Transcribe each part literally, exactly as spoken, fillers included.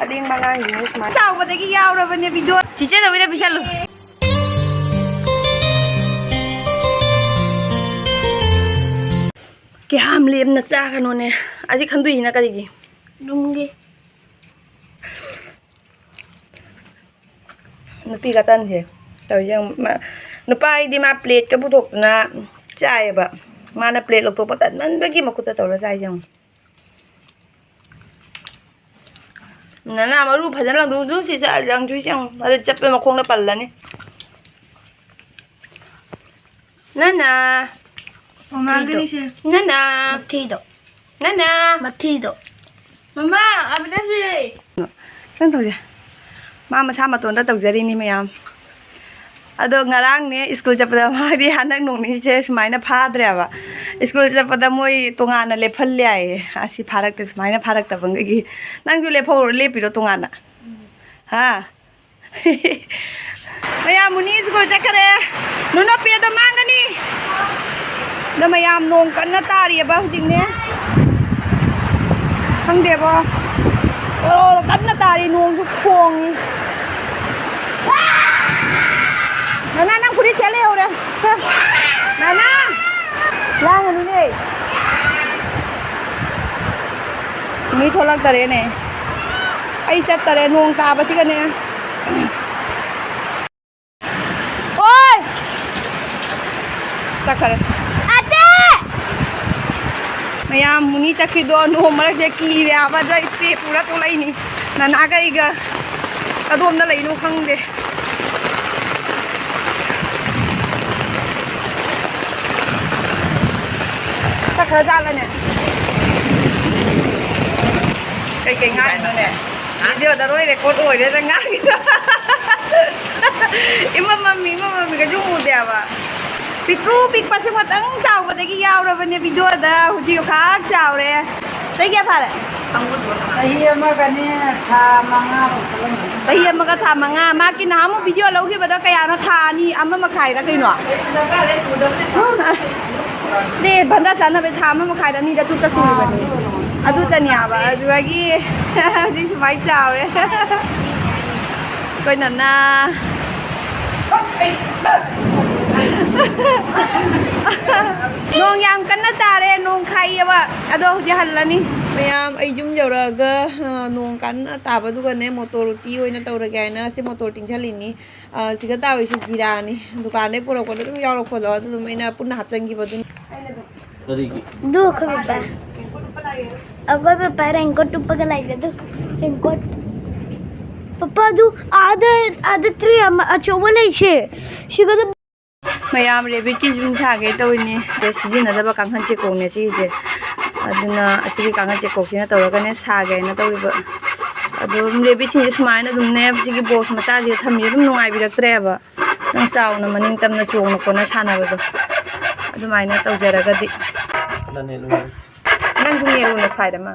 ꯑꯂꯦꯡꯕ ꯑꯉꯥꯡꯁꯤꯡꯁꯦ ꯁꯨꯃꯥꯏꯅ ꯆꯥꯎꯕꯗꯒꯤ ꯌꯥꯎꯔꯕꯅꯦ ꯚꯤꯗꯤꯑꯣ꯫ ꯆꯤꯆꯦ ꯇꯧꯕꯤꯗ ꯄꯤꯁꯜꯂꯨ꯫ ꯀꯌꯥꯝ ꯂꯦꯝꯅ ꯆꯥꯒꯅꯣꯅꯦ꯫ ꯑꯁꯤ ꯈꯟꯗꯣꯛꯏꯁꯤꯅ ꯀꯔꯤꯒꯤ? ꯂꯨꯝꯒꯦ꯫ ꯅꯨꯄꯤ ꯀꯇꯟꯁꯦ ꯇꯧꯔꯤꯁꯦ ꯌꯦꯡꯉꯨ꯫ ꯃꯥ, ꯅꯨꯄꯥ ꯑꯩꯗꯤ ꯃꯥ ꯄ꯭ꯂꯦꯠꯀ ꯄꯨꯊꯣꯛꯇꯅ ꯆꯥꯏꯌꯦꯕ꯫ ꯃꯥꯅ ꯄ꯭ꯂꯦꯠ ꯂꯧꯊꯣꯛꯄ ꯇꯟꯃꯟꯕꯒꯤ ꯃꯈꯨꯠꯇ ꯇꯧꯔ ꯆꯥꯏꯁꯦ ꯌꯦꯡꯉꯨ꯫ ꯅꯅꯥ ꯃꯔꯨ ꯐꯖꯅ ꯂꯪꯗꯣꯛꯎ꯫ ꯁꯤ ꯆꯠ-, ꯂꯪꯗꯣꯏꯁꯦ ꯌꯦꯡꯉꯨ꯫ ꯑꯗꯨ ꯆꯠꯄ ꯃꯈꯣꯡꯗ ꯄꯜꯂꯅꯤ꯫ ꯅꯅꯥ꯫ ꯃꯃꯥꯒꯤꯅꯤ ꯁꯦ꯫ ꯅꯅꯥ꯫ ꯃꯊꯤꯗꯣ꯫ ꯅꯅꯥ꯫ ꯃꯊꯤꯗꯣ꯫ ꯃꯃꯥ, ꯑꯕꯤꯅꯥꯁ ꯂꯩ꯫ ꯀꯩꯅꯣ ꯇꯧꯁꯦ꯫ ꯃꯥ ꯃꯁꯥ ꯃꯇꯣꯟꯗ ꯇꯧꯖꯔꯤꯅꯤ ꯃꯌꯥꯝ꯫ ꯑꯗꯣ ꯉꯔꯥꯡꯅꯦ ꯁ꯭ꯀꯨꯜ ꯆꯠꯄꯗ ꯃꯥꯗꯤ ꯍꯟꯗꯛ ꯅꯣꯡ ꯅꯤꯅꯤꯁꯦ ꯁꯨꯃꯥꯏꯅ ꯐꯥꯗ꯭ꯔꯦꯕ꯫ ꯁ꯭ꯀꯨꯜ ꯆꯠꯄꯗ ꯃꯣꯏ ꯇꯣꯉꯥꯟꯅ ꯂꯦꯞꯍꯜꯂꯦ ꯍꯥꯏꯌꯦ꯫ ꯑꯁꯤ ꯐꯥꯔꯛꯇꯦ, ꯁꯨꯃꯥꯏꯅ ꯐꯥꯔꯛꯇꯕꯒꯤ꯫ ꯅꯪꯁꯨ ꯂꯦꯞꯍꯧꯔꯣ, ꯂꯦꯞꯄꯤꯔꯣ ꯇꯣꯉꯥꯟꯅ? ꯍꯥ? ꯃꯌꯥꯝ ꯃꯨꯅꯤ ꯁ꯭ꯀꯨꯜ ꯆꯠꯈꯔꯦ꯫ ꯅꯨꯅꯣꯄꯤ ꯑꯗꯣ ꯃꯥꯡꯒꯅꯤ꯫ ꯑꯗꯣ ꯃꯌꯥꯝ ꯅꯣꯡ ꯀꯟꯅ ꯇꯥꯔꯤꯑꯕ ꯍꯧꯖꯤꯛꯅꯦ꯫ ꯈꯪꯗꯦꯕꯣ꯫ ꯑꯣꯔꯣ ꯀꯟꯅ ꯇꯥꯔꯤ, ꯅꯣꯡꯁꯨ ꯈꯣꯡꯉꯤ꯫ ꯅꯅꯥ, ꯅꯪ ꯐꯨꯔꯤꯠ ꯁꯦꯠ ꯂꯩꯍꯧꯔꯦ꯫ ꯁꯦ꯫ ꯅꯅꯥ! ꯂꯥꯡꯒꯅꯨꯅꯦ꯫ ꯃꯤ ꯊꯣꯛꯂꯛꯇꯔꯦꯅꯦ꯫ ꯑꯩ ꯆꯠꯇꯔꯦ, ꯅꯣꯡ ꯇꯥꯕꯁꯤꯒꯅꯦ꯫ ꯑꯣꯏ! ꯆꯠꯈꯔꯦ꯫ ꯑꯇꯦ! ꯃꯌꯥꯝ ꯃꯨꯅꯤ ꯆꯠꯈꯤꯗꯣ ꯅꯣꯡ ꯃꯔꯛꯁꯦ ꯀꯤꯔꯦ ꯍꯥꯏꯕ, ꯑꯗꯣ ꯑꯩ ꯄꯦ ꯄꯨꯔ ꯊꯣꯛꯂꯛꯏꯅꯤ꯫ ꯅꯅꯥꯒ ꯑꯩꯒ ꯀꯗꯣꯝꯗ ꯂꯩꯅꯣ ꯈꯪꯗꯦ꯫ ꯆꯠꯈ꯭ꯔꯖꯥꯠꯂꯅꯦ? ꯀꯩꯀꯩ ꯉꯥꯡꯉꯤꯅꯣꯅꯦ? ꯚꯤꯗꯤꯑꯣꯗ ꯂꯣꯏ ꯔꯦꯀꯣꯔꯗ ꯑꯣꯏꯔꯦꯅ ꯉꯥꯡꯉꯤꯗꯣ꯫ ꯏꯃꯝ ꯃꯝꯃꯤ, ꯏꯃꯝ ꯃꯝꯃꯤ, ꯀꯩꯁꯨ ꯎꯗꯦꯕ꯫ ꯄꯤꯛꯇ꯭ꯔꯨ ꯄꯤꯛꯄꯁꯦ ꯃꯇꯪ ꯆꯥꯎꯕꯗꯒꯤ ꯌꯥꯎꯔꯕꯅꯦ ꯚꯤꯗꯤꯑꯣꯗ꯫ ꯍꯧꯖꯤꯛ ꯈꯥꯛ ꯆꯥꯎꯔꯦ꯫ ꯆꯍꯤ ꯀꯌꯥ ꯐꯥꯔꯦ? ꯆꯍꯤ ꯑꯃꯒꯅꯦ ꯊꯥ ꯃꯉꯥꯃꯨꯛ ꯆꯠꯂꯝꯃꯅꯤ꯫ ꯆꯍꯤ ꯑꯃꯒ ꯊꯥ ꯃꯉꯥ꯫ ꯃꯥꯒꯤ ꯅꯍꯥꯟꯃꯨꯛ ꯚꯤꯗꯤꯑꯣ ꯂꯧꯈꯤꯕꯗꯣ ꯀꯌꯥꯅꯣ? ꯊꯥ ꯑꯅꯤ, ꯑꯃ ꯃꯈꯥꯏꯔ ꯀꯩꯅꯣ? ꯅꯦ, ꯚꯟꯗꯥ ꯆꯥꯅꯕꯩ ꯊꯥ ꯑꯃ ꯃꯈꯥꯏꯔ ꯑꯅꯤꯔ ꯇꯨꯛꯇ ꯁꯨꯔꯤꯕꯅꯤ꯫ ꯑꯗꯨꯇꯅꯦꯕ, ꯑꯗꯨꯗꯒꯤ ꯍꯧꯖꯤꯛ ꯁꯨꯃꯥꯏꯅ ꯆꯥꯎꯔꯦ꯫ ꯑꯩꯈꯣꯏ ꯅꯅꯥ꯫ ꯅꯣꯡ ꯌꯥꯝ ꯀꯟꯅ ꯇꯥꯔꯦ, ꯅꯣꯡ ꯈꯥꯛꯏꯑꯕ꯫ ꯑꯗꯣ ꯍꯧꯖꯤꯛ ꯍꯜꯂꯅꯤ꯫ ꯃꯌꯥꯝ, ꯑꯩ ꯌꯨꯝ ꯌꯧꯔꯛꯑꯒ, ꯑ, ꯅꯣꯡ ꯀꯟꯅ ꯇꯥꯕꯗꯨꯒꯅꯦ, ꯃꯣꯇꯣꯔ ꯎꯇꯤ ꯑꯣꯏꯅ ꯇꯧꯔꯒꯦ ꯍꯥꯏꯅ ꯁꯤ ꯃꯣꯇꯣꯔ ꯇꯤꯡꯁꯜꯂꯤꯅꯤ꯫ ꯑ, ꯁꯤꯒ ꯇꯥꯎꯔꯤꯁꯦ ꯖꯤꯔꯥꯅꯤ꯫ ꯗꯨꯀꯥꯟꯗꯩ ꯄꯨꯔꯛꯄꯗ ꯑꯗꯨꯝ ꯌꯥꯎꯔꯛꯄꯗꯣ, ꯑꯗꯨ ꯑꯗꯨꯝ ꯑꯩꯅ ꯄꯨꯟꯅ ꯍꯥꯞꯆꯤꯟꯈꯤꯕ ꯑꯗꯨꯅ꯫ ꯀꯔꯤꯒꯤ? ꯑꯗꯨ ꯑꯩꯈꯣꯏ ꯕꯕꯥ꯫ ꯑꯩꯈꯣꯏ ꯕꯕꯥ ꯔꯦꯟꯀꯣꯠ ꯎꯞꯄꯒ ꯂꯩꯔꯦ ꯑꯗꯨ꯫ ꯔꯦꯟꯀꯣꯠ꯫ ꯄꯄꯥ, ꯑꯗꯨ ꯑꯥꯗ, ꯑꯥꯗ ꯇ꯭ꯔꯦ ꯑꯃ ꯑꯆꯧꯕ ꯂꯩꯁꯦ꯫ ꯁꯤꯒꯗ ꯃꯌꯥꯝ, ꯔꯦꯕꯤꯠꯀꯤ ꯌꯨꯝ ꯁꯥꯒꯦ ꯇꯧꯔꯤꯅꯤ꯫ ꯑꯗꯣ ꯁꯤꯖꯤꯟꯅꯗꯕ ꯀꯥꯡꯈꯟ ꯆꯦꯀꯣꯛꯅꯦ ꯁꯤꯒꯤꯁꯦ꯫ ꯑꯗꯨꯅ ꯑꯁꯤꯒꯤ ꯀꯥꯡꯈꯟ ꯆꯦꯀꯣꯛꯁꯤꯅ ꯇꯧꯔꯒꯅꯦ ꯁꯥꯒꯦ ꯍꯥꯏꯅ ꯇꯧꯔꯤꯕ꯫ ꯑꯗꯣ ꯔꯦꯕꯤꯠꯁꯤꯡꯁꯦ ꯁꯨꯃꯥꯏꯅ ꯑꯗꯨꯝꯅꯦ ꯁꯤꯒꯤ ꯕꯣꯛꯁ ꯃꯆꯥꯁꯤꯗ ꯊꯝꯕꯤꯁꯦ ꯑꯗꯨꯝ ꯅꯨꯡꯉꯥꯏꯕꯤꯔꯛꯇ꯭ꯔꯦꯕ꯫ ꯅꯪ ꯆꯥꯎꯅ ꯃꯅꯤꯡ ꯇꯝꯅ ꯆꯣꯡꯅ ꯈꯣꯠꯅ ꯁꯥꯟꯅꯕꯗꯣ꯫ ꯑꯗꯨꯃꯥꯏꯅ ꯇꯧꯖꯔꯒꯗꯤ꯫ ꯅꯪꯁꯨ ꯌꯦꯡꯉꯨꯅꯦ ꯁꯥꯏꯗ ꯑꯃ꯫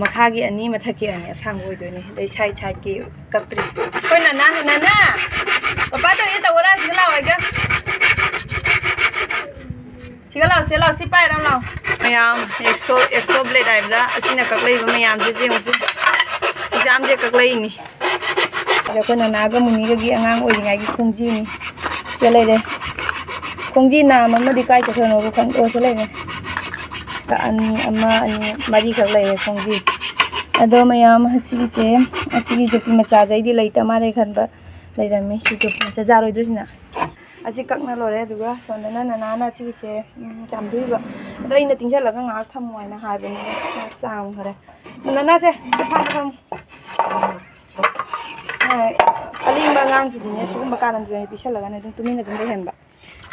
ꯃꯈꯥꯒꯤ ꯑꯅꯤ, ꯃꯊꯛꯀꯤ ꯑꯅꯤ ꯑꯁꯥꯡꯕ ꯑꯣꯏꯗꯣꯏꯅꯦ꯫ ꯑꯗꯩ ꯁꯥꯏꯠ ꯁꯥꯏꯠꯀꯤ ꯀꯛꯇ꯭ꯔꯤ꯫ ꯑꯩꯈꯣꯏ ꯅꯅꯥ, ꯅꯅꯥ! ꯄꯄꯥ ꯇꯧꯔꯤꯁꯦ ꯇꯧꯑꯣꯔꯥ, ꯁꯤꯗ ꯂꯥꯛꯑꯣ, ꯏꯆꯦ꯫ ꯁꯤꯒ ꯂꯥꯛꯑꯣ, ꯁꯤꯗ ꯂꯥꯛꯑꯣ, ꯁꯤ ꯄꯥꯏꯔꯣ ꯂꯥꯛꯑꯣ꯫ ꯃꯌꯥꯝ, ꯑꯦꯛꯁꯣ, ꯑꯦꯛꯁꯣ ꯕ꯭ꯂꯦꯗ ꯍꯥꯏꯕꯗ ꯑꯁꯤꯅ ꯀꯛꯂꯛꯏꯕ ꯃꯌꯥꯝꯁꯦ ꯌꯦꯡꯉꯨꯁꯦ꯫ ꯁꯨꯛꯌꯥꯝꯁꯦ ꯀꯛꯂꯛꯏꯅꯤ꯫ ꯑꯗ ꯑꯩꯈꯣꯏ ꯅꯅꯥꯒ ꯃꯨꯅꯤꯒꯒꯤ ꯑꯉꯥꯡ ꯑꯣꯏꯔꯤꯉꯩꯒꯤ ꯈꯣꯡꯖꯤꯅꯤ꯫ ꯁꯤ ꯂꯩꯔꯦ꯫ ꯈꯣꯡꯖꯤ ꯅꯥꯝ ꯑꯃꯗꯤ ꯀꯥꯏ ꯆꯠꯈ꯭ꯔꯅꯣꯕ ꯈꯪꯗꯦ꯫ ꯑꯣ, ꯁꯤ ꯂꯩꯔꯦ꯫ ꯑꯅꯤ, ꯑꯃ, ꯑꯅꯤ, ꯃꯔꯤꯈꯛ ꯂꯩꯔꯦ ꯈꯣꯡꯖꯤ꯫ ꯑꯗꯣ ꯃꯌꯥꯝ, ꯑꯁꯤꯒꯤꯁꯦ, ꯑꯁꯤꯒꯤ ꯖꯣꯀꯤ ꯃꯆꯥꯁꯦ ꯑꯩꯗꯤ ꯂꯩꯇ ꯃꯥꯜꯂꯦ ꯈꯟꯕ, ꯂꯩꯔꯝꯃꯦ꯫ ꯁꯤ ꯖꯣꯀꯤ ꯃꯆꯥ ꯌꯥꯔꯣꯏꯗ꯭ꯔꯣ ꯁꯤꯅ? ꯑꯁꯤ ꯀꯛꯅ ꯂꯣꯏꯔꯦ꯫ ꯑꯗꯨꯒ ꯁꯣꯝꯗꯅ ꯅꯅꯥꯅ ꯑꯁꯤꯒꯤꯁꯦ, ꯎꯝ, ꯆꯥꯝꯗꯣꯔꯤꯕ꯫ ꯑꯗꯣ ꯑꯩꯅ ꯇꯤꯡꯁꯤꯜꯂꯒ ꯉꯥꯏꯍꯥꯛ ꯊꯝꯃꯣ ꯍꯥꯏꯅ ꯍꯥꯏꯕꯅꯦ꯫ ꯉꯥꯏꯍꯥꯛ ꯆꯥꯝꯈ꯭ꯔꯦ꯫ ꯅꯅꯥꯁꯦ, ꯁꯤ ꯐꯥꯟꯗ ꯐꯝꯃꯨ꯫ ꯑ, ꯑꯂꯤꯡꯕ ꯑꯉꯥꯡꯁꯤꯗꯤꯅꯦ, ꯁꯤꯒꯨꯝꯕ ꯀꯥꯔꯟꯗꯨꯗꯅꯦ ꯄꯤꯁꯜꯂꯒꯅꯦ ꯑꯗꯨꯝ ꯇꯨꯃꯤꯟꯅ ꯑꯗꯨꯝ ꯂꯩꯍꯟꯕ꯫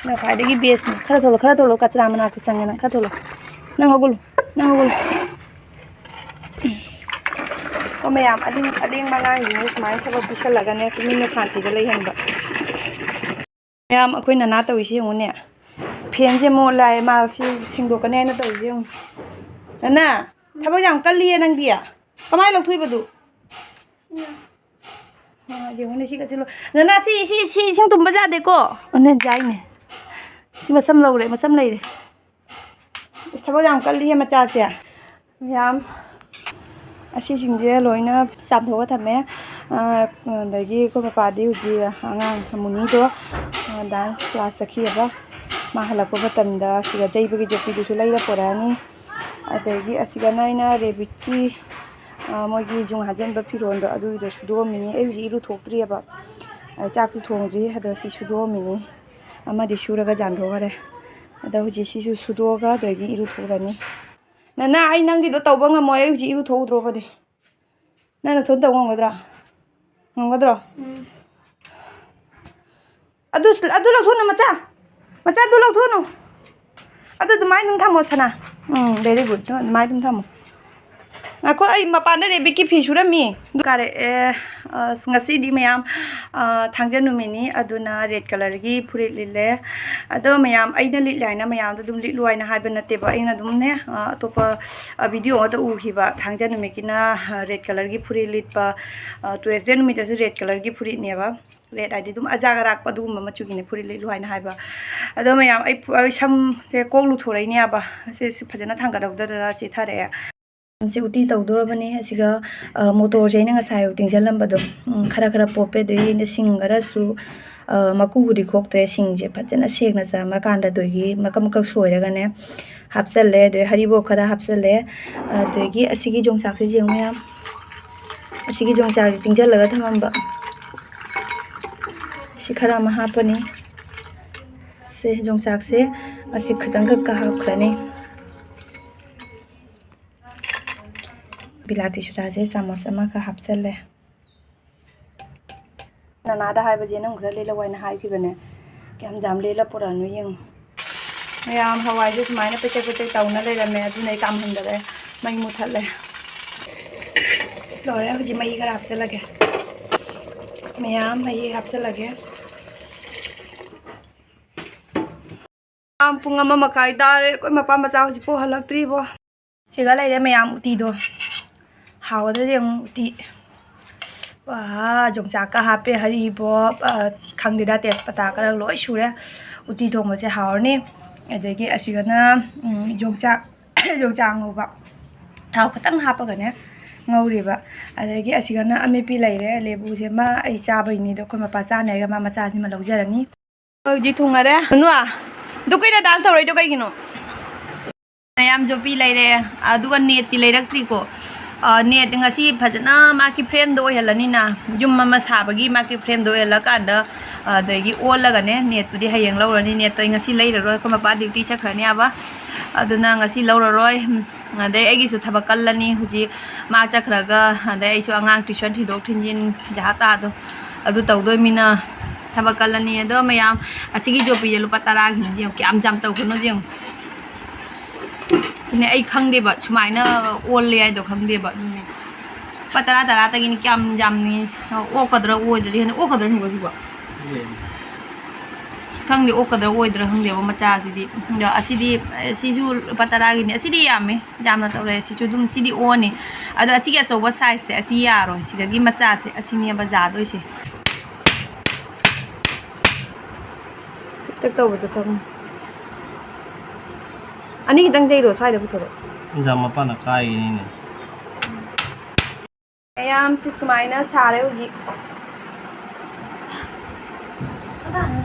ꯅꯪ ꯈ꯭ꯋꯥꯏꯗꯒꯤ ꯕꯦꯁꯅꯤ꯫ ꯈꯔ ꯊꯣꯛꯂꯣ, ꯈꯔ ꯊꯣꯛꯂꯣ, ꯀꯆꯔꯥ ꯃꯅꯥꯛꯇ ꯆꯪꯉꯦ ꯅꯪ꯫ ꯈꯔ ꯊꯣꯛꯂꯣ꯫ ꯅꯪ ꯍꯧꯒꯠꯂꯨ꯫ ꯅꯪ ꯍꯧꯒꯠꯂꯨ꯫ ꯑꯣ, ꯃꯌꯥꯝ, ꯑꯂꯤꯡ-, ꯑꯂꯦꯡꯕ ꯑꯉꯥꯡꯁꯤꯡꯁꯦ ꯁꯨꯃꯥꯏꯅ ꯊꯕꯛ ꯄꯤꯁꯜꯂꯒꯅꯦ ꯇꯨꯃꯤꯟꯅ ꯁꯥꯟꯇꯤꯗ ꯂꯩꯍꯟꯕ꯫ ꯃꯌꯥꯝ, ꯑꯩꯈꯣꯏ ꯅꯅꯥ ꯇꯧꯔꯤꯁꯤ ꯌꯦꯡꯉꯨꯅꯦ꯫ ꯐꯦꯟꯁꯦ ꯃꯣꯠꯂꯦ ꯍꯥꯏꯌꯦ, ꯃꯥ ꯁꯤ ꯁꯦꯡꯗꯣꯛꯀꯅꯤ ꯍꯥꯏꯅ ꯇꯧꯔꯤꯁꯦ ꯌꯦꯡꯉꯨ꯫ ꯅꯅꯥ, ꯊꯕꯛ ꯌꯥꯝ ꯀꯜꯂꯤꯌꯦ ꯅꯪꯗꯤ꯫ ꯀꯃꯥꯏꯅ ꯂꯧꯊꯣꯛꯏꯕꯗꯨ? ꯑ, ꯌꯦꯡꯉꯨꯅꯦ, ꯁꯤ ꯀꯠꯁꯤꯜꯂꯣ꯫ ꯅꯅꯥ, ꯁꯤ, ꯁꯤ, ꯁꯤ ꯏꯁꯤꯡ ꯇꯨꯝꯕ ꯌꯥꯗꯦꯀꯣ꯫ ꯑꯣ, ꯅꯦ ꯌꯥꯏꯅꯦ꯫ ꯁꯤ ꯃꯆꯝ ꯂꯧꯔꯦ, ꯃꯆꯝ ꯂꯩꯔꯦ꯫ ꯏꯁ, ꯊꯕꯛ ꯌꯥꯝ ꯀꯜꯂꯤꯍꯦ ꯃꯆꯥꯁꯦ꯫ ꯃꯌꯥꯝ ꯑꯁꯤꯁꯤꯡꯁꯦ ꯂꯣꯏꯅ ꯆꯥꯝꯊꯣꯛꯑꯒ ꯊꯝꯃꯦ꯫ ꯑ, ꯑꯗꯒꯤ ꯑꯩꯈꯣꯏ ꯄꯄꯥꯗꯤ ꯍꯧꯖꯤꯛ ꯑꯉꯥꯡ ꯑꯃꯨꯅꯤꯗꯣ, ꯑ, dance class ꯆꯠꯈꯤꯑꯕ꯫ ꯃꯥ ꯍꯜꯂꯛꯄ ꯃꯇꯝꯗ ꯁꯤꯗ ꯆꯩꯕꯒꯤ ꯖꯣꯀꯤꯗꯨꯁꯨ ꯂꯩꯔ ꯄꯨꯔꯛꯑꯅꯤ꯫ ꯑꯗꯒꯤ ꯑꯁꯤꯒꯅ ꯑꯩꯅ ꯔꯦꯕꯤꯠꯀꯤ, ꯑ, ꯃꯣꯏꯒꯤ ꯌꯨꯡ ꯍꯥꯖꯟꯕ ꯐꯤꯔꯣꯜꯗꯣ ꯑꯗꯨꯒꯤꯗꯣ ꯁꯨꯗꯣꯛꯑꯝꯃꯤꯅꯤ꯫ ꯑꯩ ꯍꯧꯖꯤꯛ ꯏꯔꯨꯊꯣꯛꯇ꯭ꯔꯤꯑꯕ꯫ ꯑ, ꯆꯥꯛꯁꯨ ꯊꯣꯡꯗ꯭ꯔꯤ꯫ ꯑꯗꯣ ꯁꯤ ꯁꯨꯗꯣꯛꯑꯝꯃꯤꯅꯤ꯫ ꯑꯃꯗꯤ ꯁꯨꯔꯒ ꯌꯥꯟꯊꯣꯛꯈꯔꯦ꯫ ꯑꯗꯣ ꯍꯧꯖꯤꯛ ꯁꯤꯁꯨ ꯁꯨꯗꯣꯛꯑꯒ ꯑꯗꯒꯤ ꯏꯔꯨꯊꯣꯛꯎꯔꯅꯤ꯫ ꯅꯅꯥ, ꯑꯩ ꯅꯪꯒꯤꯗꯣ ꯇꯧꯕ ꯉꯝꯃꯣꯏ꯫ ꯑꯩ ꯍꯧꯖꯤꯛ ꯏꯔꯨꯊꯣꯛꯎꯗ꯭ꯔꯣꯕꯅꯦ꯫ ꯅꯪ ꯅꯊꯟ ꯇꯧ ꯉꯝꯒꯗ꯭ꯔꯥ? ꯉꯝꯒꯗ꯭ꯔꯣ? ꯎꯝ꯫ ꯑꯗꯨ, ꯑꯗꯨ ꯂꯧꯊꯣꯛꯅꯨ, ꯃꯆꯥ꯫ ꯃꯆꯥ, ꯑꯗꯨ ꯂꯧꯊꯣꯛꯅꯨ꯫ ꯑꯗꯨ ꯑꯗꯨꯃꯥꯏꯅ ꯑꯗꯨꯝ ꯊꯝꯃꯣ, ꯁꯅꯥ꯫ ꯎꯝ, very good꯫ ꯑꯗꯨꯃꯥꯏꯅ ꯑꯗꯨꯝ ꯊꯝꯃꯣ꯫ ꯉꯥꯏꯈꯣ, ꯑꯩ ꯃꯄꯥꯟꯗ ꯔꯦꯕꯤꯠꯀꯤ ꯐꯤ ꯁꯨꯔꯝꯃꯤ꯫ ꯑꯗꯨ ꯀꯥꯔꯛꯑꯦ꯫ ꯑꯁ, ꯉꯁꯤꯗꯤ ꯃꯌꯥꯝ, ꯑ, ꯊꯥꯡꯖ ꯅꯨꯃꯤꯠꯅꯤ, ꯑꯗꯨꯅ red colourꯒꯤ ꯐꯨꯔꯤꯠ ꯂꯤꯠꯂꯦ꯫ ꯑꯗꯣ ꯃꯌꯥꯝ, ꯑꯩꯅ ꯂꯤꯠꯂꯦ ꯍꯥꯏꯅ ꯃꯌꯥꯝꯗ ꯑꯗꯨꯝ ꯂꯤꯠꯂꯨ ꯍꯥꯏꯅ ꯍꯥꯏꯕ ꯅꯠꯇꯦꯕ꯫ ꯑꯩꯅ ꯑꯗꯨꯝꯅꯦ, ꯑ, ꯑꯇꯣꯞꯄ, ꯑ, video ꯑꯃꯗ ꯎꯈꯤꯕ, ꯊꯥꯡꯖ ꯅꯨꯃꯤꯠꯀꯤꯅ, ꯑ, red colourꯒꯤ ꯐꯨꯔꯤꯠ ꯂꯤꯠꯄ, ꯑ, Tuesday ꯅꯨꯃꯤꯠꯇꯁꯨ red colourꯒꯤ ꯐꯨꯔꯤꯠꯅꯦꯕ꯫ Red ꯍꯥꯏꯗꯤ ꯑꯗꯨꯝ ꯑꯖꯥꯛ ꯑꯔꯥꯛꯄ ꯑꯗꯨꯒꯨꯝꯕ ꯃꯆꯨꯒꯤꯅꯦ ꯐꯨꯔꯤꯠ ꯂꯤꯠꯂꯨ ꯍꯥꯏꯅ ꯍꯥꯏꯕ꯫ ꯑꯗꯣ ꯃꯌꯥꯝ, ꯑꯩ ꯐꯨ-, ꯑꯩ ꯁꯝꯁꯦ ꯀꯣꯛ ꯂꯨꯊꯣꯔꯛꯏꯅꯦꯕ꯫ ꯁꯤ, ꯁꯤ ꯐꯖꯅ ꯊꯥꯡꯒꯠꯍꯧꯗꯗꯅ ꯆꯤꯊꯔꯛꯑꯦ꯫ ꯁꯤ ꯎꯇꯤ ꯇꯧꯗꯣꯔꯕꯅꯤ꯫ ꯑꯁꯤꯒ, ꯑ, ꯃꯣꯇꯣꯔꯁꯦ ꯑꯩꯅ ꯉꯁꯥꯏ ꯑꯌꯨꯛ ꯇꯤꯡꯁꯤꯜꯂꯝꯕꯗꯣ, ꯎꯝ, ꯈꯔ ꯈꯔ ꯄꯣꯞꯄꯦ꯫ ꯑꯗꯨꯒꯤ ꯑꯩꯅ ꯁꯤꯡ ꯈꯔꯁꯨ, ꯑ, ꯃꯀꯨꯕꯨꯗꯤ ꯈꯣꯛꯇ꯭ꯔꯦ꯫ ꯁꯤꯡꯁꯦ ꯐꯖꯅ ꯁꯦꯡꯅ ꯆꯥꯝꯃꯀꯥꯟꯗ ꯑꯗꯨꯒꯤ ꯃꯀꯛ ꯃꯀꯛ ꯁꯣꯏꯔꯒꯅꯦ ꯍꯥꯞꯆꯜꯂꯦ꯫ ꯑꯗꯨꯗꯩ ꯍꯔꯤꯕꯣꯞ ꯈꯔ ꯍꯥꯞꯆꯜꯂꯦ꯫ ꯑꯗꯨꯗꯒꯤ ꯑꯁꯤꯒꯤ ꯌꯣꯡꯆꯥꯛꯁꯦ ꯌꯦꯡꯉꯨ ꯃꯌꯥꯝ꯫ ꯑꯁꯤꯒꯤ ꯌꯣꯡꯆꯥꯛꯁꯦ ꯇꯤꯡꯁꯤꯜꯂꯒ ꯊꯝꯃꯝꯕ꯫ ꯁꯤ ꯈꯔ ꯑꯃ ꯍꯥꯞꯄꯅꯤ꯫ ꯁꯦ, ꯌꯣꯡꯆꯥꯛꯁꯦ ꯑꯁꯤ ꯈꯤꯇꯪꯈꯛꯀ ꯍꯥꯞꯈ꯭ꯔꯅꯤ꯫ ꯕꯤꯂꯥꯇꯤ ꯁꯨꯗꯥꯁꯦ ꯆꯥꯃꯁ ꯑꯃꯈꯛ ꯍꯥꯞꯆꯜꯂꯦ꯫ ꯅꯅꯥꯗ ꯍꯥꯏꯕꯁꯦ ꯅꯪ ꯈꯔ ꯂꯦꯜꯂꯛꯑꯣ ꯍꯥꯏꯅ ꯍꯥꯏꯈꯤꯕꯅꯦ꯫ ꯀꯌꯥꯝ ꯌꯥꯝ ꯂꯦꯜꯂ ꯄꯨꯔꯛꯑꯅꯣ ꯌꯦꯡꯉꯨ꯫ ꯃꯌꯥꯝ, ꯍꯋꯥꯏꯁꯦ ꯁꯨꯃꯥꯏꯅ ꯄꯦꯆꯦꯛ ꯄꯦꯆꯦꯛ ꯇꯧꯅ ꯂꯩꯔꯝꯃꯦ, ꯑꯗꯨꯅ ꯑꯩ ꯀꯥꯝꯍꯟꯗꯔꯦ꯫ ꯃꯩ ꯃꯨꯊꯠꯂꯦ꯫ ꯂꯣꯏꯔꯦ, ꯍꯧꯖꯤꯛ ꯃꯍꯤ ꯈꯔ ꯍꯥꯞꯆꯤꯜꯂꯒꯦ꯫ ꯃꯌꯥꯝ, ꯃꯍꯤ ꯍꯥꯞꯆꯤꯜꯂꯒꯦ꯫ ꯄꯨꯡ ꯑꯃ ꯃꯈꯥꯏ ꯇꯥꯔꯦ꯫ ꯑꯩꯈꯣꯏ ꯃꯄꯥ ꯃꯆꯥ ꯍꯧꯖꯤꯛꯐꯥꯎ ꯍꯜꯂꯛꯇ꯭ꯔꯤꯕꯣ꯫ ꯁꯤꯒ ꯂꯩꯔꯦ ꯃꯌꯥꯝ ꯎꯇꯤꯗꯣ꯫ ꯍꯥꯎꯒꯗ꯭ꯔꯗꯤ ꯌꯦꯡꯉꯨ ꯎꯇꯤ꯫ ꯋꯥ, ꯌꯣꯡꯆꯥꯛꯀ ꯍꯥꯞꯄꯦ, ꯍꯔꯤꯕꯣꯞ, ꯑ, ꯈꯪꯗꯦꯗ, ꯇꯦꯖꯄꯇꯥ ꯈꯔ ꯂꯣꯏ ꯁꯨꯔꯦ꯫ ꯎꯇꯤ ꯊꯣꯡꯕꯁꯦ ꯍꯥꯎꯔꯅꯤ꯫ ꯑꯗꯒꯤ ꯑꯁꯤꯒꯅ, ꯎꯝ, ꯌꯣꯡꯆꯥꯛ, ꯌꯣꯡꯆꯥꯛ ꯉꯧꯕ꯫ ꯊꯥꯎ ꯈꯤꯇꯪ ꯍꯥꯞꯄꯒꯅꯦ ꯉꯧꯔꯤꯕ꯫ ꯑꯗꯒꯤ ꯑꯁꯤꯒꯅ ꯑꯃꯦꯠꯄꯤ ꯂꯩꯔꯦ꯫ ꯂꯦꯕꯨꯁꯦ ꯃꯥ ꯑꯩ ꯆꯥꯕꯩꯅꯤ, ꯑꯗꯣ ꯑꯩꯈꯣꯏ ꯃꯄꯥ ꯆꯥꯅꯤ ꯍꯥꯏꯔꯒ ꯃꯥ ꯃꯆꯥꯁꯤꯃ ꯂꯧꯖꯔꯅꯤ꯫ ꯍꯧꯖꯤꯛ ꯊꯨꯡꯉꯔꯦ꯫ ꯅꯨꯅꯨ, ꯑꯗꯨ ꯀꯨꯏꯅ dance ꯇꯧꯔꯛꯏꯗꯣ ꯀꯩꯒꯤꯅꯣ? ꯃꯌꯥꯝ ꯌꯣꯄꯤ ꯂꯩꯔꯦ꯫ ꯑꯗꯨꯒ netꯇꯤ ꯂꯩꯔꯛꯇ꯭ꯔꯤꯀꯣ꯫ ꯑ, net ꯉꯁꯤ ꯐꯖꯅ ꯃꯥꯒꯤ frameꯗꯣ ꯑꯣꯏꯍꯜꯂꯅꯤꯅ꯫ ꯌꯨꯝ ꯑꯃ ꯁꯥꯕꯒꯤ ꯃꯥꯒꯤ frameꯗꯣ ꯑꯣꯏꯍꯜꯂꯀꯥꯟꯗ, ꯑꯗꯒꯤ ꯑꯣꯜꯂꯒꯅꯦ, netꯇꯨꯗꯤ ꯍꯌꯦꯡ ꯂꯧꯔꯅꯤ꯫ Netꯇꯣ ꯑꯩ ꯉꯁꯤ ꯂꯩꯔꯔꯣꯏ꯫ ꯑꯩꯈꯣꯏ ꯃꯄꯥ duty ꯆꯠꯈ꯭ꯔꯅꯤ ꯍꯥꯏꯕ꯫ ꯑꯗꯨꯅ ꯉꯁꯤ ꯂꯧꯔꯔꯣꯏ꯫ ꯑꯗꯩ ꯑꯩꯒꯤꯁꯨ ꯊꯕꯛ ꯀꯜꯂꯅꯤ ꯍꯧꯖꯤꯛ꯫ ꯃꯥ ꯆꯠꯈ꯭ꯔꯒ, ꯑꯗꯩ ꯑꯩꯁꯨ ꯑꯉꯥꯡ tuition ꯊꯤꯟꯗꯣꯛ ꯊꯤꯟꯖꯤꯟ, ꯖꯍꯥ ꯇꯥꯗꯣ ꯑꯗꯨ ꯇꯧꯗꯣꯏꯃꯤꯅ ꯊꯕꯛ ꯀꯜꯂꯅꯤ꯫ ꯑꯗꯣ ꯃꯌꯥꯝ, ꯑꯁꯤꯒꯤ ꯌꯣꯄꯤꯁꯦ ꯂꯨꯄꯥ ꯇꯔꯥꯒꯤꯅꯤ꯫ ꯌꯦꯡꯉꯨ, ꯀꯌꯥꯝ ꯌꯥꯝ ꯇꯧꯈ꯭ꯔꯅꯣ ꯌꯦꯡꯉꯨ꯫ ꯑꯗꯨꯅꯦ ꯑꯩ ꯈꯪꯗꯦꯕ, ꯁꯨꯃꯥꯏꯅ ꯑꯣꯜꯂꯦ ꯍꯥꯏꯗꯣ ꯈꯪꯗꯦꯕ꯫ ꯑꯗꯨꯅꯦ ꯂꯨꯄꯥ ꯇꯔꯥ ꯇꯔꯥꯗꯒꯤꯅꯤ꯫ ꯀꯌꯥꯝ ꯌꯥꯝꯅꯤ? ꯑꯣꯛꯀꯗ꯭ꯔꯥ ꯑꯣꯏꯗ꯭ꯔꯗꯤ ꯈꯪꯗꯦ꯫ ꯑꯣꯛꯀꯗ꯭ꯔꯥ ꯍꯤꯡꯒꯣꯜꯁꯤꯕꯣ? ꯈꯪꯗꯦ, ꯑꯣꯛꯀꯗ꯭ꯔꯥ ꯑꯣꯏꯗ꯭ꯔꯥ ꯈꯪꯗꯦꯕ ꯃꯆꯥꯁꯤꯗꯤ꯫ ꯑꯗꯣ ꯑꯁꯤꯗꯤ, ꯁꯤꯁꯨ ꯂꯨꯄꯥ ꯇꯔꯥꯒꯤꯅꯤ꯫ ꯑꯁꯤꯗꯤ ꯌꯥꯝꯃꯤ, ꯌꯥꯝꯅ ꯇꯧꯔꯦ꯫ ꯁꯤꯁꯨ ꯑꯗꯨꯝ, ꯁꯤꯗꯤ ꯑꯣꯅꯤ꯫ ꯑꯗꯣ ꯑꯁꯤꯒꯤ ꯑꯆꯧꯕ sizeꯁꯦ, ꯑꯁꯤ ꯌꯥꯔꯣꯏ꯫ ꯁꯤꯗꯒꯤ ꯃꯆꯥꯁꯦ, ꯑꯁꯤꯅꯦꯕ ꯌꯥꯗꯣꯏꯁꯦ꯫ ꯇꯛ ꯇꯧꯕꯗꯣ ꯊꯝꯃꯣ꯫ ꯑꯅꯤ ꯈꯤꯇꯪ ꯆꯩꯔꯣ, ꯁ꯭ꯋꯥꯏꯗ ꯄꯨꯊꯣꯔꯛꯑꯣ꯫ ꯏꯟꯖꯥꯡ ꯃꯄꯥꯟꯅ ꯀꯥꯏꯒꯤꯅꯤꯅꯦ꯫ ꯃꯌꯥꯝꯁꯤ ꯁꯨꯃꯥꯏꯅ ꯁꯥꯔꯦ ꯍꯧꯖꯤꯛ꯫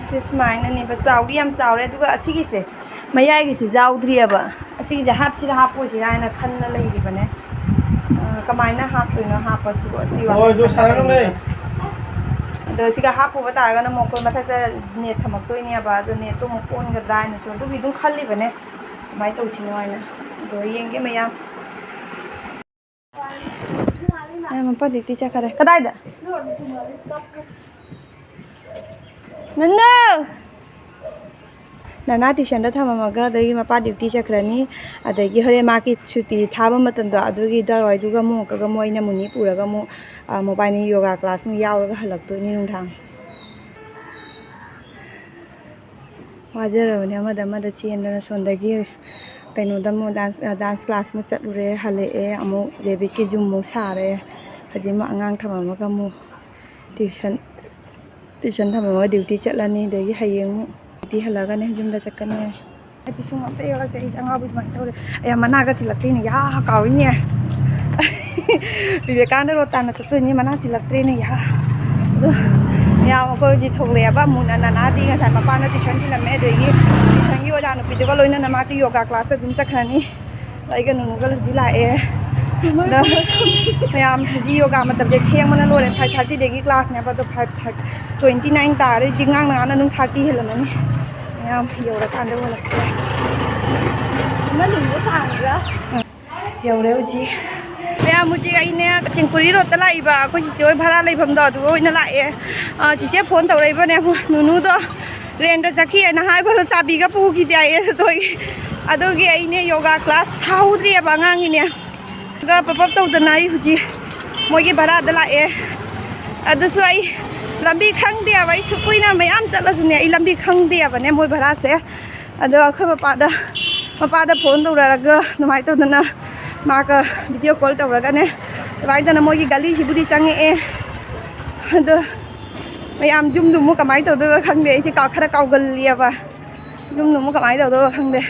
ꯁꯤ ꯁꯨꯃꯥꯏꯅꯅꯦꯕ꯫ ꯆꯥꯎꯗꯤ ꯌꯥꯝ ꯆꯥꯎꯔꯦ꯫ ꯑꯗꯨꯒ ꯑꯁꯤꯒꯤꯁꯦ, ꯃꯌꯥꯏꯒꯤꯁꯦ ꯌꯥꯎꯗ꯭ꯔꯤꯑꯕ꯫ ꯑꯁꯤꯒꯤꯁꯦ ꯍꯥꯞꯁꯤꯔꯥ ꯍꯥꯞꯄꯣꯏꯁꯤꯔꯥ ꯍꯥꯏꯅ ꯈꯟꯅ ꯂꯩꯔꯤꯕꯅꯦ꯫ ꯑ, ꯀꯃꯥꯏꯅ ꯍꯥꯞꯇꯣꯏꯅꯣ? ꯍꯥꯞꯄꯁꯨ ꯑꯁꯤ ꯍꯣꯏ, ꯑꯗꯨ ꯋꯥꯈꯜ ꯁꯥꯟꯅꯔꯝꯃꯦ꯫ ꯈꯟꯅ ꯂꯩꯔꯤꯕ꯫ ꯑꯗꯣ ꯁꯤꯒ ꯍꯥꯞꯄꯨꯕ ꯇꯥꯔꯒꯅ ꯑꯃꯨꯛ ꯑꯩꯈꯣꯏ ꯃꯊꯛꯇ net ꯊꯝꯃꯛꯇꯣꯏꯅꯦꯕ꯫ ꯑꯗꯣ netꯇꯣ ꯑꯃꯨꯛ ꯑꯣꯟꯒꯗ꯭ꯔꯥ ꯍꯥꯏꯅꯁꯨ ꯑꯗꯨꯒꯤ ꯑꯗꯨꯝ ꯈꯜꯂꯤꯕꯅꯦ꯫ ꯀꯃꯥꯏꯅ ꯇꯧꯁꯤꯅꯣ ꯍꯥꯏꯅ꯫ ꯑꯗꯣ ꯌꯦꯡꯒꯦ ꯃꯌꯥꯝ꯫ ꯑꯦ, ꯃꯄꯥ duty ꯆꯠꯈꯔꯦ꯫ ꯀꯗꯥꯏꯗ? ꯅꯅꯥꯎ! ꯅꯅꯥ tuitionꯗ ꯊꯝꯃꯝꯃꯒ, ꯑꯗꯒꯤ ꯃꯄꯥ duty ꯆꯠꯈ꯭ꯔꯅꯤ꯫ ꯑꯗꯒꯤ ꯍꯣꯔꯦꯟ ꯃꯥꯒꯤ ꯁꯨꯇꯤ ꯊꯥꯕ ꯃꯇꯝꯗꯣ, ꯑꯗꯨꯒꯤ ꯑꯗꯨꯋꯥꯏꯗꯨꯒ ꯑꯃꯨꯛ ꯑꯃꯨꯛꯀꯒ ꯃꯣꯏ ꯑꯅꯤ ꯑꯃꯨꯛ ꯄꯨꯔꯒ ꯑꯃꯨꯛ, ꯑ, ꯃꯕꯥꯅꯤ yoga class ꯑꯃꯨꯛ ꯌꯥꯎꯔꯒ ꯍꯜꯂꯛꯇꯣꯏꯅꯤ ꯅꯨꯡꯗꯥꯡ꯫ ꯋꯥꯖꯔꯕꯅꯦ ꯑꯃꯗ ꯑꯃꯗ ꯆꯦꯟꯗꯅ꯫ ꯁꯣꯝꯗꯒꯤ ꯀꯩꯅꯣꯗ ꯑꯃꯨꯛ dance, dance class ꯑꯃꯨꯛ ꯆꯠꯂꯨꯔꯦ, ꯍꯜꯂꯛꯑꯦ, ꯑꯃꯨꯛ ꯔꯦꯕꯤꯠꯀꯤ ꯖꯨꯝ ꯑꯃꯨꯛ ꯁꯥꯔꯦ꯫ ꯍꯧꯖꯤꯛ ꯑꯃꯨꯛ ꯑꯉꯥꯡ ꯊꯝꯃꯝꯃꯒ ꯑꯃꯨꯛ tuition, tuition ꯊꯝꯃꯝꯃꯒ duty ꯆꯠꯂꯅꯤ꯫ ꯑꯗꯒꯤ ꯍꯌꯦꯡ ꯑꯃꯨꯛ duty ꯍꯜꯂꯛꯑꯒꯅꯦ ꯌꯨꯝꯗ ꯆꯠꯀꯅꯤ꯫ ꯄꯤꯁꯨꯝ ꯑꯝꯇ ꯌꯣꯜꯂꯛꯇꯦ꯫ ꯑꯩꯁꯦ ꯑꯉꯥꯎꯕ ꯑꯗꯨꯃꯥꯏꯅ ꯇꯧꯔꯦ꯫ ꯑꯩ ꯃꯅꯥꯒ ꯆꯤꯜꯂꯛꯇꯦꯅꯦ, ꯌꯥ ꯀꯥꯎꯏꯅꯦ꯫ ꯕꯤꯕꯦꯀꯥꯅꯟꯗ ꯔꯣꯗ ꯇꯥꯟꯅ ꯆꯠꯇꯣꯏꯅꯦ, ꯃꯅꯥ ꯆꯤꯜꯂꯛꯇ꯭ꯔꯦꯅꯦ, ꯌꯥ꯫ ꯑꯗꯣ ꯃꯌꯥꯝ ꯑꯩꯈꯣꯏ ꯍꯧꯖꯤꯛ ꯊꯣꯛꯂꯛꯑꯦꯕ꯫ ꯃꯨꯅ ꯅꯅꯥꯗꯤ ꯉꯁꯥꯏ ꯃꯄꯥꯟꯗ ꯇ꯭ꯌꯨꯁꯟ ꯊꯤꯜꯂꯝꯃꯦ, ꯑꯗꯒꯤ ꯇ꯭ꯌꯨꯁꯟꯒꯤ ꯑꯣꯖꯥ ꯅꯨꯄꯤꯗꯨꯒ ꯂꯣꯏꯅꯅ ꯃꯥ ꯌꯣꯒꯥ ꯀ꯭ꯂꯥꯁꯇ ꯑꯗꯨꯝ ꯆꯠꯈ꯭ꯔꯅꯤ꯫ ꯑꯩꯒ ꯅꯨꯅꯨꯒ ꯍꯧꯖꯤꯛ ꯂꯥꯛꯑꯦ꯫ ꯑꯗꯣ ꯃꯌꯥꯝ ꯍꯧꯖꯤꯛ ꯌꯣꯒꯥ ꯃꯇꯝꯁꯦ ꯊꯦꯡꯕꯅ ꯂꯣꯏꯔꯦ꯫ ꯐꯥꯏꯚ ꯊꯥꯔꯇꯤꯗꯒꯤ ꯀ꯭ꯂꯥꯁꯅꯦꯕ, ꯑꯗꯣ ꯐꯥꯏꯚ ꯊꯥꯔꯇꯤ, ꯇ꯭ꯋꯦꯟꯇꯤ ꯅꯥꯏꯟ ꯇꯥꯔꯦ꯫ ꯍꯧꯖꯤꯛ ꯉꯥꯡꯅ ꯉꯥꯡꯅ ꯑꯗꯨꯝ ꯊꯥꯔꯇꯤ ꯍꯦꯜꯂꯝꯃꯅꯤ꯫ ꯃꯌꯥꯝ ꯌꯧꯔꯀꯥꯟꯗ ꯑꯣꯜꯂꯛꯀꯦ꯫ ꯃꯅꯨꯡꯗ ꯁꯥꯡꯕ꯭ꯔꯥ? ꯌꯧꯔꯦ ꯍꯧꯖꯤꯛ꯫ ꯃꯌꯥꯝ ꯍꯧꯖꯤꯛ ꯑꯩꯅꯦ ꯀꯆꯤꯡꯄꯨꯔꯤ ꯔꯣꯗꯇ ꯂꯥꯛꯏꯕ, ꯑꯩꯈꯣꯏ ꯆꯤꯆꯦ ꯍꯣꯏ ꯚꯔꯥ ꯂꯩꯐꯝꯗꯣ ꯑꯗꯨꯒ ꯑꯣꯏꯅ ꯂꯥꯛꯑꯦ꯫ ꯑ, ꯆꯤꯆꯦ ꯐꯣꯟ ꯇꯧꯔꯛꯏꯕꯅꯦ, ꯅꯨꯅꯨꯗꯣ ꯔꯦꯟꯇ ꯆꯠꯈꯤꯑꯅ ꯍꯥꯏꯕꯗꯣ ꯆꯥꯕꯤꯒ ꯄꯨꯈꯤꯗꯦ ꯍꯥꯏꯌꯦ꯫ ꯑꯗꯨꯒꯤ ꯑꯗꯨꯒꯤ ꯑꯩꯅꯦ ꯌꯣꯒꯥ ꯀ꯭ꯂꯥꯁ ꯊꯥꯍꯧꯗ꯭ꯔꯤꯑꯕ ꯑꯉꯥꯡꯒꯤꯅꯦ꯫ ꯑꯗꯨꯒ ꯄꯞ ꯄꯞ ꯇꯧꯗꯅ ꯑꯩ ꯍꯧꯖꯤꯛ ꯃꯣꯏꯒꯤ ꯚꯔꯥꯗ ꯂꯥꯛꯑꯦ꯫ ꯑꯗꯨꯁꯨ ꯑꯩ ꯂꯝꯕꯤ ꯈꯪꯗꯦꯕ, ꯑꯩ ꯁꯨꯛ ꯀꯨꯏꯅ ꯃꯌꯥꯝ ꯆꯠꯂꯁꯨꯅꯦ ꯑꯩ ꯂꯝꯕꯤ ꯈꯪꯗꯦꯕꯅꯦ ꯃꯣꯏ ꯚꯔꯥꯁꯦ꯫ ꯑꯗꯣ ꯑꯩꯈꯣꯏ ꯃꯄꯥꯗ, ꯃꯄꯥꯗ ꯐꯣꯟ ꯇꯧꯔꯛꯑꯒ ꯑꯗꯨꯃꯥꯏꯅ ꯇꯧꯗꯅ ꯃꯥꯒ ꯚꯤꯗꯤꯑꯣ ꯀꯣꯜ ꯇꯧꯔꯒꯅꯦ ꯑꯗꯨꯃꯥꯏꯅ ꯇꯧꯗꯅ ꯃꯣꯏꯒꯤ ꯒꯂꯤꯁꯤꯕꯨꯗꯤ ꯆꯪꯉꯛꯑꯦ꯫ ꯑꯗꯣ ꯃꯌꯥꯝ ꯌꯨꯝꯗꯨ ꯑꯃꯨꯛ ꯀꯃꯥꯏꯅ ꯇꯧꯗꯣꯏꯕ ꯈꯪꯗꯦ꯫ ꯑꯩꯁꯦ ꯀꯥ ꯈꯔ ꯀꯥꯎꯒꯜꯂꯤꯑꯕ꯫ ꯌꯨꯝꯗꯨ ꯑꯃꯨꯛ ꯀꯃꯥꯏꯅ ꯇꯧꯗꯣꯏꯕ ꯈꯪꯗꯦ꯫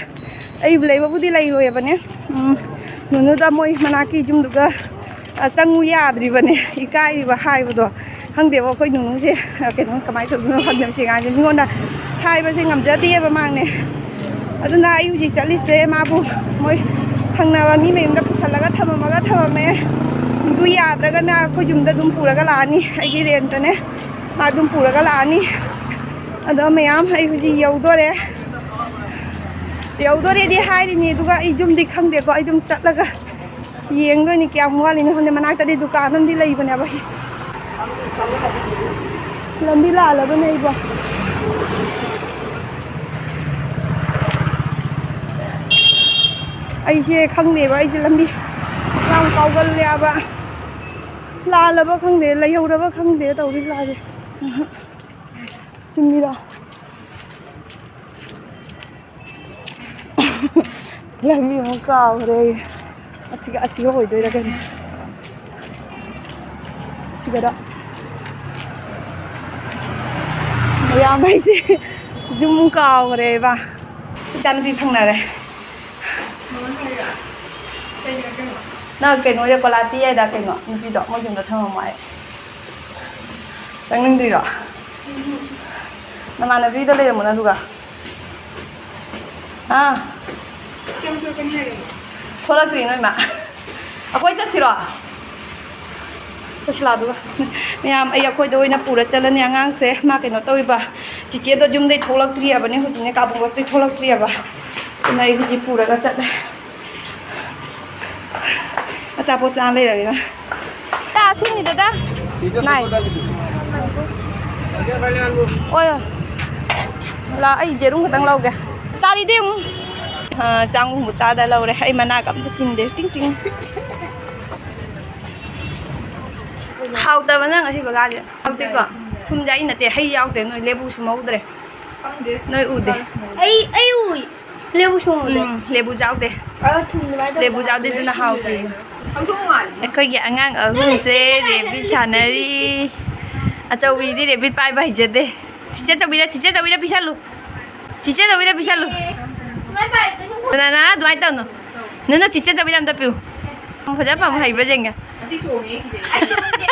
ꯑꯩꯕꯨ ꯂꯩꯕꯕꯨꯗꯤ ꯂꯩꯔꯣꯏꯕꯅꯦ꯫ ꯎꯝ, ꯅꯨꯅꯨꯗ ꯃꯣꯏ ꯃꯅꯥꯛꯀꯤ ꯌꯨꯝꯗꯨꯒ, ꯑ, ꯆꯪꯉꯨ ꯌꯥꯗ꯭ꯔꯤꯕꯅꯦ꯫ ꯏꯀꯥꯏꯔꯤꯕ ꯍꯥꯏꯕꯗꯣ꯫ ꯈꯪꯗꯦꯕ ꯑꯩꯈꯣꯏ ꯅꯨꯅꯨꯁꯦ, ꯑ, ꯀꯩꯅꯣ ꯀꯃꯥꯏꯅ ꯇꯧꯗꯣꯏꯅꯣ ꯈꯪꯗꯦꯕ꯫ ꯁꯤ ꯑꯉꯥꯡꯁꯦ ꯃꯤꯉꯣꯟꯗ ꯍꯥꯏꯕꯁꯦ ꯉꯝꯖꯗꯦꯕ ꯃꯥꯡꯅꯦ꯫ ꯑꯗꯨꯅ ꯑꯩ ꯍꯧꯖꯤꯛ ꯆꯠꯂꯤꯁꯦ ꯃꯥꯕꯨ ꯃꯣꯏ ꯊꯪꯅꯕ ꯃꯤ ꯃꯌꯨꯝꯗ ꯄꯨꯁꯜꯂꯒ ꯊꯝꯃꯝꯃꯒ ꯊꯝꯃꯝꯃꯦ꯫ ꯑꯗꯨ ꯌꯥꯗ꯭ꯔꯒꯅ ꯑꯩꯈꯣꯏ ꯌꯨꯝꯗ ꯑꯗꯨꯝ ꯄꯨꯔꯒ ꯂꯥꯛꯑꯅꯤ, ꯑꯩꯒꯤ ꯔꯦꯟꯇꯅꯦ꯫ ꯃꯥ ꯑꯗꯨꯝ ꯄꯨꯔꯒ ꯂꯥꯛꯑꯅꯤ꯫ ꯑꯗꯣ ꯃꯌꯥꯝ ꯑꯩ ꯍꯧꯖꯤꯛ ꯌꯧꯗꯣꯔꯦ꯫ ꯌꯧꯗꯣꯔꯦꯗꯤ ꯍꯥꯏꯔꯤꯅꯤ, ꯑꯗꯨꯒ ꯑꯩ ꯌꯨꯝꯗꯤ ꯈꯪꯗꯦꯀꯣ꯫ ꯑꯩ ꯑꯗꯨꯝ ꯆꯠꯂꯒ ꯌꯦꯡꯗꯣꯏꯅꯤ ꯀꯌꯥꯝ ꯋꯥꯠꯂꯤꯅꯣ ꯈꯪꯗꯦ꯫ ꯃꯅꯥꯛꯇꯗꯤ ꯗꯨꯀꯥꯟ ꯑꯃꯗꯤ ꯂꯩꯕꯅꯦꯕ꯫ ꯂꯝꯕꯤ ꯂꯥꯜꯂꯕꯅꯦ ꯑꯩꯕꯣ꯫ ꯑꯩꯁꯦ ꯈꯪꯗꯦꯕ, ꯑꯩꯁꯦ ꯂꯝꯕꯤ ꯌꯥꯝ ꯀꯥꯎꯒꯜꯂꯦꯕ꯫ ꯂꯥꯜꯂꯕ ꯈꯪꯗꯦ, ꯂꯩꯍꯧꯔꯕ ꯈꯪꯗꯦ ꯇꯧꯔꯤ ꯂꯥꯜꯂꯦ꯫ ꯆꯨꯝꯃꯤꯔꯣ? ꯂꯝꯕꯤ ꯑꯃꯨꯛ ꯀꯥꯎꯈ꯭ꯔꯦ ꯑꯩ꯫ ꯑꯁꯤꯒ, ꯑꯁꯤꯒ ꯑꯣꯏꯗꯣꯏꯔꯥ ꯀꯩꯅꯣ? ꯑꯁꯤꯒꯗ꯫ ꯃꯌꯥꯝ ꯑꯩꯁꯦ ꯌꯨꯝ ꯀꯥꯎꯈ꯭ꯔꯦꯕ꯫ ꯏꯆꯥꯅꯨꯄꯤ ꯐꯪꯅꯔꯦ꯫ ꯃꯃꯥ ꯍꯥꯏꯔꯣ? ꯀꯩꯅꯣ, ꯀꯩꯅꯣ? ꯅꯪ ꯀꯩꯅꯣ ꯍꯣꯏꯗ ꯀꯣꯂꯥꯇꯤ ꯍꯥꯏꯗ ꯀꯩꯅꯣ ꯅꯨꯄꯤꯗꯣ ꯃꯣꯏ ꯌꯨꯝꯗ ꯊꯝꯃꯝꯃꯣ ꯍꯥꯏ꯫ ꯆꯪꯅꯤꯡꯗ꯭ꯔꯤꯔꯣ? ꯅꯃꯥꯟꯅꯕꯤꯗ ꯂꯩꯔꯝꯃꯣ ꯅꯪ ꯑꯗꯨꯒ꯫ ꯑꯥ꯫ ꯀꯌꯥꯝ ꯀꯨꯏꯔꯛꯀꯅꯤ ꯍꯥꯏꯔꯤꯅꯣ? ꯊꯣꯛꯂꯛꯇ꯭ꯔꯤ ꯅꯣꯏ ꯃꯥ꯫ ꯑꯩꯈꯣꯏ ꯆꯠꯁꯤꯔꯣ? ꯆꯠꯁꯤꯂꯥ ꯑꯗꯨꯒ꯫ ꯃꯌꯥꯝ ꯑꯩ ꯑꯩꯈꯣꯏꯗ ꯑꯣꯏꯅ ꯄꯨꯔ ꯆꯠꯂꯅꯤ ꯑꯉꯥꯡꯁꯦ꯫ ꯃꯥ ꯀꯩꯅꯣ ꯇꯧꯔꯤꯕ꯫ ꯆꯤꯆꯦꯗꯣ ꯌꯨꯝꯗꯩ ꯊꯣꯛꯂꯛꯇ꯭ꯔꯤꯑꯕꯅꯦ ꯍꯧꯖꯤꯛꯅꯦ ꯀꯥꯕꯨꯡꯕꯣꯁꯇꯩ ꯊꯣꯛꯂꯛꯇ꯭ꯔꯤꯑꯕ꯫ ꯑꯗꯨꯅ ꯑꯩ ꯍꯧꯖꯤꯛ ꯄꯨꯔꯒ ꯆꯠꯂꯦ꯫ ꯑꯆꯥꯄꯣꯠ ꯆꯥ ꯂꯩꯔꯃꯤꯅ꯫ ꯇꯥ ꯁꯤꯅꯤ ꯗꯗꯥ꯫ ꯅꯥꯏ꯫ ꯑꯣꯏ꯫ ꯂꯥ ꯑꯩ ꯖꯦꯔꯨꯝ ꯈꯛꯇꯪ ꯂꯧꯒꯦ꯫ ꯇꯥꯔꯤꯗꯤ ꯑꯃꯨꯛ꯫ ꯑ, ꯆꯥꯡꯒꯨꯝꯕ ꯇꯥꯗ ꯂꯧꯔꯦ꯫ ꯑꯩ ꯃꯅꯥꯒ ꯑꯝꯇ ꯆꯤꯟꯗꯦ꯫ ꯇꯤꯡ ꯇꯤꯡ꯫ ꯍꯥꯎꯇꯕꯅ ꯉꯁꯤ ꯕꯣꯂꯥꯁꯦ꯫ ꯍꯥꯎꯇꯦꯀꯣ? ꯊꯨꯝꯁꯦ ꯑꯩ ꯅꯠꯇꯦ, ꯍꯩ ꯌꯥꯎꯗꯦ꯫ ꯅꯣꯏ ꯂꯦꯕꯨ ꯁꯨꯝꯍꯧꯗ꯭ꯔꯦ꯫ ꯈꯪꯗꯦ꯫ ꯅꯣꯏ ꯎꯗꯦ꯫ ꯑꯩ, ꯑꯩ ꯎꯏ꯫ ꯂꯦꯕꯨ ꯁꯨꯡꯍꯧꯗꯦ꯫ ꯎꯝ, ꯂꯦꯕꯨ ꯌꯥꯎꯗꯦ꯫ ꯑ, ꯊꯨꯝ ꯑꯗꯨꯃꯥꯏꯅ ꯇꯧꯕ꯫ ꯂꯦꯕꯨ ꯌꯥꯎꯗꯦ, ꯑꯗꯨꯅ ꯍꯥꯎꯇꯦ꯫ ꯍꯧꯗꯣꯡ ꯃꯥꯜꯂꯦ꯫ ꯑꯩꯈꯣꯏꯒꯤ ꯑꯉꯥꯡ ꯑꯍꯨꯝꯁꯦ ꯔꯦꯕꯤꯠ ꯁꯥꯟꯅꯔꯤ꯫ ꯑꯆꯧꯕꯤꯗꯤ ꯔꯦꯕꯤꯠ ꯄꯥꯏꯕ ꯍꯩꯖꯗꯦ꯫ ꯆꯤꯆꯦ ꯆꯧꯕꯤꯗ, ꯆꯤꯆꯦ ꯆꯧꯕꯤꯗ ꯄꯤꯁꯜꯂꯨ꯫ ꯆꯤꯆꯦ ꯆꯧꯕꯤꯗ ꯄꯤꯁꯜꯂꯨ꯫ ꯁꯨꯃꯥꯏꯅ ꯄꯥꯏꯔꯛꯇꯣꯏꯅꯤ꯫ ꯅꯅꯥ ꯑꯗꯨꯃꯥꯏꯅ ꯇꯧꯅꯨ꯫ ꯅꯅꯥ ꯆꯤꯆꯦ ꯆꯧꯕꯤꯗ ꯑꯝꯇ ꯄꯤꯌꯨ꯫ ꯐꯖ ꯐꯕ ꯍꯩꯕ꯭ꯔꯥ ꯌꯦꯡꯒꯦ꯫ ꯑꯁꯤ ꯆꯣꯡꯉꯦ, ꯀꯤꯖꯩ꯫ ꯑꯩ ꯆꯣꯡꯗꯦ꯫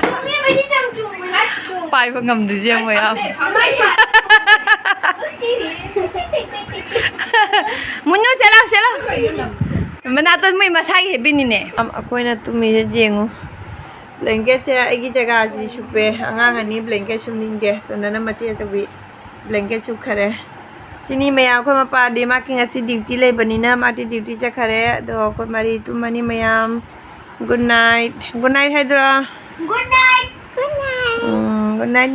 ꯆꯣꯡꯉꯦ, ꯃꯁꯤ ꯌꯥꯝ ꯆꯣꯡꯕꯅꯦ꯫ ꯄꯥꯏꯕ ꯉꯝꯗ꯭ꯔꯤꯁꯦ ꯌꯦꯡꯉꯣ ꯌꯥꯝ꯫ ꯀꯃꯥꯏꯅ ꯄꯥꯏ-, ꯃꯨꯟꯅꯨ, ꯁꯦ ꯂꯥꯎ, ꯁꯦ ꯂꯥꯎ꯫ ꯀꯔꯤꯅꯣ? ꯃꯅꯥꯇꯣꯟ ꯃꯣꯏ ꯃꯁꯥꯒꯤ ꯍꯦꯕꯤꯠꯅꯤꯅꯦ꯫ ꯑꯝ, ꯑꯩꯈꯣꯏꯅ ꯇꯨꯝꯃꯤꯁꯦ ꯌꯦꯡꯉꯨ꯫ ꯕ꯭ꯂꯦꯡꯀꯦꯠꯁꯦ ꯑꯩꯒꯤ ꯖꯒꯥꯁꯤ ꯁꯨꯞꯄꯦ꯫ ꯑꯉꯥꯡ ꯑꯅꯤ ꯕ꯭ꯂꯦꯡꯀꯦꯠ ꯁꯨꯞꯅꯤꯡꯗꯦ꯫ ꯆꯟꯗꯅ ꯃꯆꯦ ꯑꯆꯧꯕꯤ ꯕ꯭ꯂꯦꯡꯀꯦꯠ ꯁꯨꯞꯈꯔꯦ꯫ ꯁꯤꯅꯤ ꯃꯌꯥꯝ, ꯑꯩꯈꯣꯏ ꯃꯄꯥꯗꯤ ꯃꯥꯒꯤ ꯉꯁꯤ ꯗ꯭ꯌꯨꯇꯤ ꯂꯩꯕꯅꯤꯅ ꯃꯥꯗꯤ ꯗ꯭ꯌꯨꯇꯤ ꯆꯠꯈꯔꯦ꯫ ꯑꯗꯣ ꯑꯩꯈꯣꯏ ꯃꯔꯤ ꯇꯨꯝꯃꯅꯤ ꯃꯌꯥꯝ꯫ Good night꯫ Good night ꯍꯥꯏꯗ꯭ꯔꯣ? Good night꯫ Good night꯫ ꯎꯝ, good night꯫